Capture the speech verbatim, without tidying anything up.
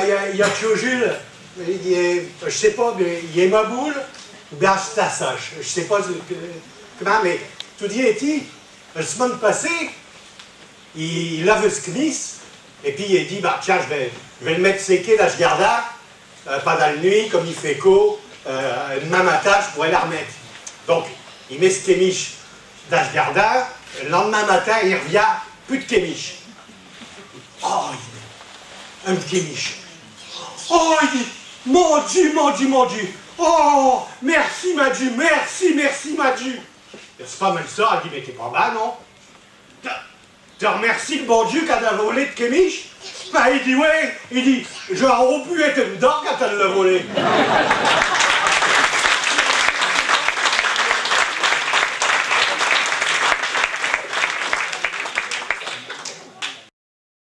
I a, i a Tiot Jules, i est, j' sais pas, mais i est maboule, ou bin ch'est un sache, j' sais pas que, commint, mais toudis est-i, l' semaine passée, i, i lave s' quemisse, et pis i dit, bah tiens, j' vas, j' vas l' mette séquer dins ch' gardin, euh, pindant l' nuit, comme i fait caud, euh, d'main matin, j' pourrai l' armette. Donc, i met s' quemiche dins ch' gardin, l' lind'main matin, i r'vient, pus d' quemiche. Oh, i dit, eune quemiche. Oh, i dit, mon Diu, mon Diu, mon Diu. Oh, merci, min Diu, merci, merci, min Diu. Ch'est pas mal cha, i dit, mais t'es pas bin, non ? Te, te r'mercies l' bon Diu qu'in t'a volé t' quemiche ? Bah, i dit, ouais, i dit, j'aros pu ête d'dins quand in l'a volée.